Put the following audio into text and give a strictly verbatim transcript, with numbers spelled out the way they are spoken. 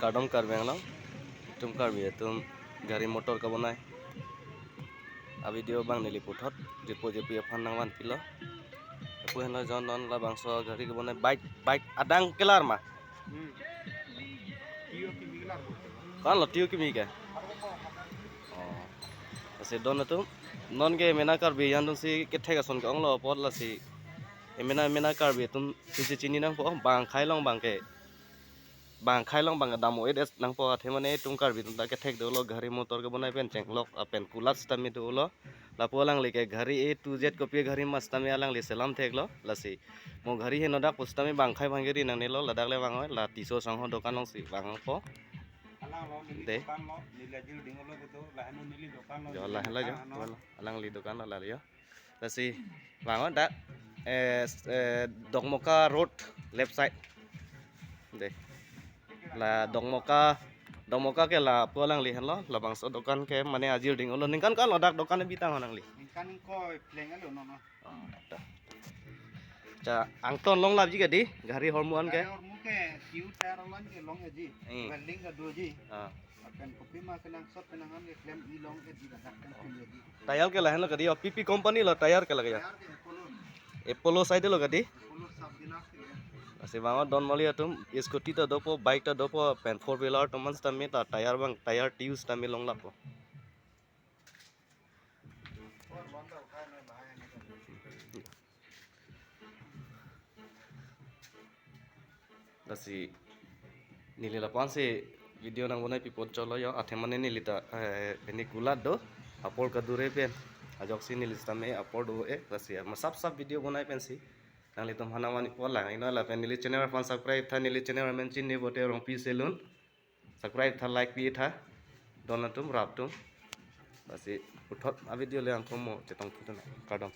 Kardom Karbi Anglong, itum Karbi atum gari motor kebonai a-video abang neli puthot jirpo jirpi aphan nangvanpilo. Lapu henlo jo non labangso gari kebonai, bike, bike adang kelar ma? Hmm. Tio kimi kelar. Ko-an lo, Tio kimi ke? Oh. Lasi don atum, non ke mena Karbi yan atum si kethek ason ke-onglo apot lasi, emena emena Karbi atum si chini nangpo, bang khai long bang ke, bang khai long bang dam-o-et nangpo, athe mane itum Karbi atum ta kethek dolo, gari motor kebonai pen chenglok lapen kulat sitame dolo. Lapu alangli ke gari A to Z kopi gari ma sitame alangli selam theklo. Lasi mo gari heno dak pusitame bang khai bang gari nangnelo, ladak le vang oi, la Tisso asangho dokan alongsi vangpo. Alang lo neli De. Dokan lo, neli ajir ding-olo gitu, lahenlo neli dokan lo, Jo, neli lahenlo jo, dokan lo. Wala, alangli dokan lo lalo jo. Lasi vang oi dak, eh, s-, eh, Dokmoka Road left side. De. La Dokmoka, Dokmoka ke lapu alangli henlo, labangso dokan ke mane ajir ding-olo, ningkan ko-an lo dak dokan bi tang ho nangli? Ningkan ingkoi pleng alo non. Ah, ta. Cha, angton longlapji kadi, gari hormu an ke? Gari hormu ke, Tio tyre along ke longji. Hmm. Welding kedoji. Ah. Lapen kopima kenangsot penang an ke klem-i longji, ladak kan pinji. Tyre ke lahenlo kadi, oh, P P company lo tyre ke lake jo? Tyre ke Apollo. Apollo side lo kadi? Apollo sub dealer ke. Lasi vang oi don mali atum, scooty ta dopo, bike ta dopo, pen four wheeler atum an sitame ta tyre bang, tyre Tio sitame longlapo. Lasi neli lapu-ansi video nangbonai pipon cholo jo, athe mane neli ta, eh, pini kulat do, apor kadure pen ajoksi neli sitame apor do-e, lasi masap sap video bonai pensi nanglitum aphan nangvanpo lang, ino lapen neli channel aphan subscribe tha, neli channel amen chinine pote Rongpi Saloon. Subscribe tha, like pi tha. Don atum, rap atum. Lasi puthot a-video le angkomo chetong puthot na. Kardom.